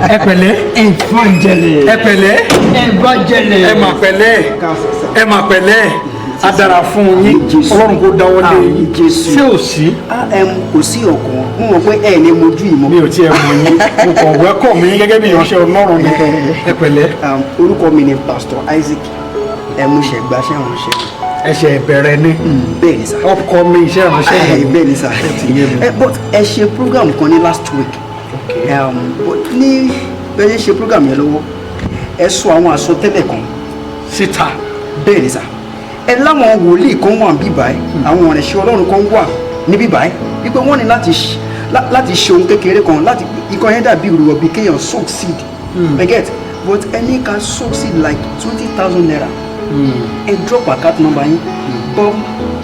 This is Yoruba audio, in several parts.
Ẹ pẹ̀lẹ́. Evangelist. Ẹ pẹ̀lẹ́. Evangelist. Ẹ mà pẹ̀lẹ́, ẹ mà pẹ̀lẹ́, a dára fún yín. Ọlọ́run kó dáwọ́ lé yín. Ṣé ò sí? Kò sí ọkàn. Mo mọ̀ pé ẹ ní mojú ìmọ̀. Mi ò tiẹ̀ mọ̀ yín, mo kàn wẹ́kọ̀ mi gẹ́gẹ́ bí ìránṣẹ́ Ọlọ́run ni. Ẹ pẹ̀lẹ́. Orúkọ mi ni Pastor Isaac. Ẹ mú ṣe gbaṣẹ́ ìránṣẹ́ mi. Ẹsẹ̀ ìbẹ̀rẹ̀ ni? Bẹ́ẹ̀ ni sir. Upcoming iṣẹ́ ìránṣẹ́ yìí. Bẹ́ẹ̀ ni sir. But ẹ ṣe program kan ní last week. But ní bẹ́ẹ̀ ṣe program yẹn lọ́wọ́, ẹ sọ àwọn àsọtẹ́lẹ̀ kan síta. Bẹ́ẹ̀ ni sir. Ẹ láwọn wòlíì kan wà níbí báyìí, àwọn ìránṣẹ́ Ọlọ́run kan wà níbí báyìí, wípé wọ́n ní láti ṣe ohun kékeré kan, láti ikọ̀ yẹn dàbí ìrùwọ̀ bíi kéèyàn sow seed. I get, but ẹni kan sow seed like ₦20,000. Ẹ drop account number yín, but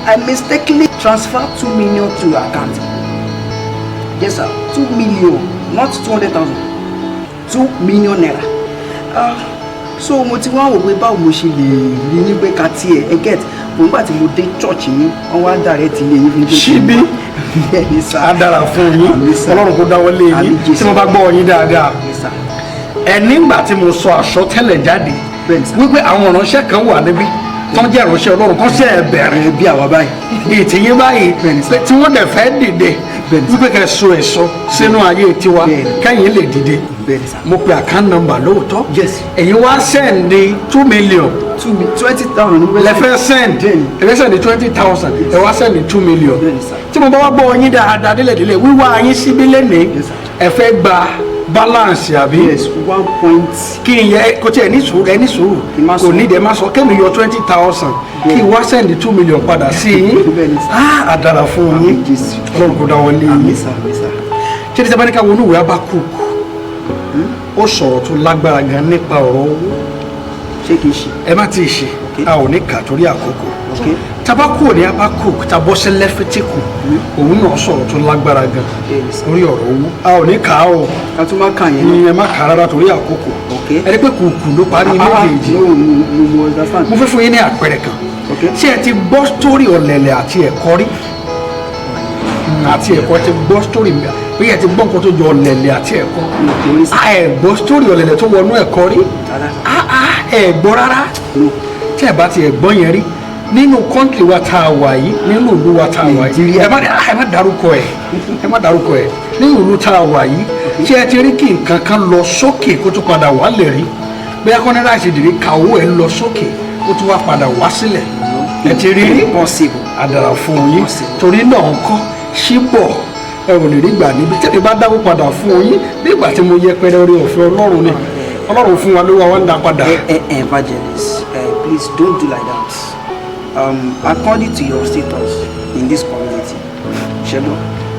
I mistakenly transfer 2 million to your account. Yes sir, 2 million, not 200,000, ₦2 million. So mo ti wá wò pé báwo mo ṣe lè rí yín pé ká tiẹ̀ ẹ get bò. Nígbà tí mo dé church yín, wọ́n wá direct ilé yín fún mi. Ṣíbí. Bẹ́ẹ̀ ni sir. Á dára fún yín. Ọlọ́run kó dáwọ́ lé yín. Tí mo bá gbọ́ yín dáadáa, ẹ nígbà tí mo sọ àsọtẹ́lẹ̀ jáde wípé àwọn ìránṣẹ́ kan wà níbí tó ń jẹ́ ìránṣẹ́ Ọlọ́run kan ṣe é bẹ̀rẹ̀ bí àwa báyìí, ìtìyín báyìí, tí wọ́n dẹ̀ fẹ́ dìde, wípé kẹ́ so èso sínú ayé tiwa kẹ́yìn lè dìde. Mo pe account number lóòótọ́. Ẹ̀yin wá send 2 million. 20,000. Lẹ fẹ́ send, ẹ fẹ́ send 20,000, ẹ wá send 2 million. Tí mo bá wá gbọ́ yín dáadáa délẹ̀délẹ̀, wíwá yín síbí lẹ́nìí, ẹ fẹ́ gba balance, àbí? Yes, one point. Kí n yẹ kò tí ẹ ní sùúrù, ẹ ní sùúrù, kò ní ìdẹ má sọ kémi yọ 20,000, kí n wá send 2 million padà sí yín. Ah, àdàrà fún yín. Ọlọ́run kò dá wọn lé yín. Ṣé ní sábà ní ká wọnú ìwé Habakkuk, ó sọ̀rọ̀ tó lágbára gan nípa ọ̀rọ̀ owó. Ṣé kìí ṣe? Ẹ má ti ṣe, a ò ní kà torí àkókò. Tabako ní Habakkuk, tabọ́ sí Lẹ́fítíkù, òun náà sọ̀rọ̀ tó lágbára gan lórí ọ̀rọ̀ owó. A ò ní kà á o. Ká tún má kà yẹn. Ẹ má kà á rárá torí àkókò. Ẹni pé kùkù ló parí méjèèjì. Mo fẹ́ fún yín ní àpẹẹrẹ kan. Ṣé ẹ ti gbọ́ story ọ̀lẹ̀lẹ̀ àti ẹ̀kọ́ rí? Àti ẹ̀kọ́, ti gbọ́ story mi bí ẹ ti gbọ́ nǹkan tó jọ ọ̀lẹ̀lẹ̀ àti ẹ̀kọ́? Ẹ gbọ́ story ọ̀lẹ̀lẹ̀ tó wọnú ẹ̀kọ́ rí? Ẹ gbọ́ rárá? Tí ẹ bá ti ẹ̀ gbọ́ yẹn rí, nínú country wa tá a wà yìí, nínú ìlú wa tá a wà yìí, ẹ má dárúkọ ẹ, ẹ má dárúkọ ẹ, nínú ìlú tá a wà yìí, ṣé ẹ ti rí kí nǹkan kan lọ sókè kó tún padà wá lè rí? Bóyá kọ́ni ráìsì dìrí ka owó ẹ lọ sókè, kó tún wá padà wá sílẹ̀, ẹ ti rí rí? Àdàrà fún yín. Torí náà ń kọ́ síbọ̀, ẹ ò lè rí gbà níbi tẹ́lẹ̀ bá dáwó padà fún yín bí ìgbà tí mo yẹpẹrẹ orí ọ̀fẹ́ Ọlọ́run ni. Ọlọ́run fún wa lówó, àwọn ń dá padà. Evangelist, please don't do like that. According to your status in this community, ṣẹgbọn,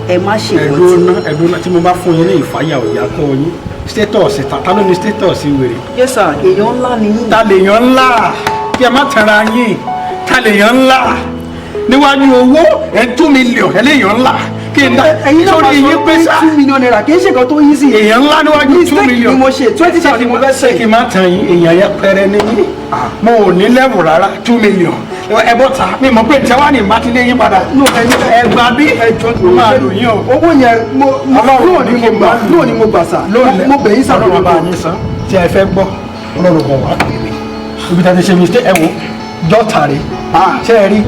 ẹ má ṣe nǹkan. Ẹ̀dùn náà, ẹ̀dùn náà, tí mo bá fún yín ní ìfàyà òyà kọ́ yín status ta ló ní status wèrè? Yes sir, èèyàn ńlá ni yín. Ta lèèyàn ńlá? Kí ẹ má tẹ̀ra yín. Ta lèèyàn ńlá níwájú owó ẹ̀? 2 million, ẹ léèyàn ńlá kí n dá Ẹ̀yin náà sórí máa sọ yín pé pé sá ₦2 million kì í ṣe nǹkan tó yí sí. Èèyàn ńlá níwájú two Mistake million. ni mo ṣe, 20,000 mo fẹ́ Ṣé kí n má tàn yín, èèyàn yẹn pẹrẹ ní yín. Mo ò ní level rárá. 2 million, ẹ bọ́ ta mi mọ̀ pé tẹ́wá ní ìbá ti lé yín padà. Ẹ gbà bí mo máa lò yín o. Owó yẹn mo Ọlọ́run lóò ní ní kí mo n gbà, má lò. lóò ní mo gbà sà. Mo bẹ̀ yín sà. Ọlọ́run bá yín san. Tí ẹ fẹ́ gbọ́, Ọlọ́run kan wà pè mí ibi tá a ti ṣe mistake. Ẹ wo jọ́ta rè, ṣé ẹ rí?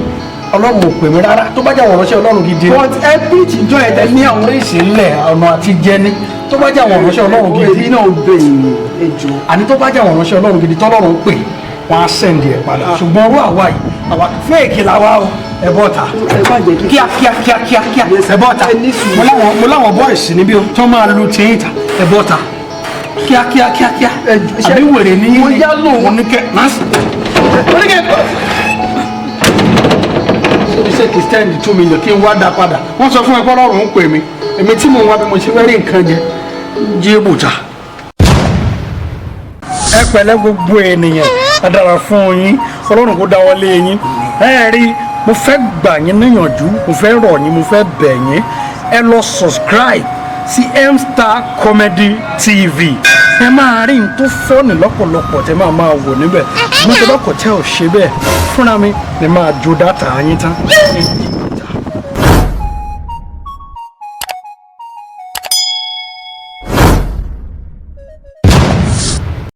Ọlọ́run ò pè mí rárá. Tó bá jẹ́ àwọn ìránṣẹ́ Ọlọ́run gidi ni. But ẹ preach ìjọ ẹ̀ tẹ̀ Ní àwọn oríṣi ńlẹ̀ ọ̀nà àti jẹni, tó bá jẹ́ àwọn ìránṣẹ́ Ọlọ́run gidi. Èmi náà bẹ̀ yín, ẹ jọ̀ọ́. Àní tó bá jẹ́ àwọn ìránṣẹ́ Ọlọ́run gidi tọ́lọ́run pè, wọ́n á send ẹ̀ padà. Ṣùgbọ́n ọrú àwa yìí, àwa fake làwa o. Ẹ bọ́ ta. Ẹ má jẹ́ kí. Kíá kíá kíá kíá kíá, ẹ bọ́ ta. Ẹ ní sùúrù. Mo láwọn boys níbí o tó máa lu tìyín ta. Ẹ bọ́ ta kíá kíá kíá kíá. Àbí wèrè ní Mo yá lò. Mo ní kẹ́ násì, mo ní kẹ́ ṣe kìstẹ́ẹ̀nì 2 million kí n wá dá padà. Wọ́n sọ fún ẹ pé Ọlọ́run ń pè mí. Èmi tí mò ń wá bí mo ṣe fẹ́ rí nǹkan jẹ jí bùtà. Ẹ pẹ̀lẹ́ gbogbo ènìyàn, a dára fún yín. Ọlọ́run kó dáwọ́ lé yín. Ẹ rí, mo fẹ́ gbà yín níyànjú, mo fẹ́ rọ̀ yín, mo fẹ́ bẹ̀ yín, ẹ lọ subscribe sí M-Star Comedy TV. Ẹ máa rí n tó funny lọ́pọ̀lọpọ̀ tẹ máa máa wò níbẹ̀. Mo ti bá kò tẹ́ ò ṣe bẹ́ẹ̀ fúnra mi ni máa jó data yín tán.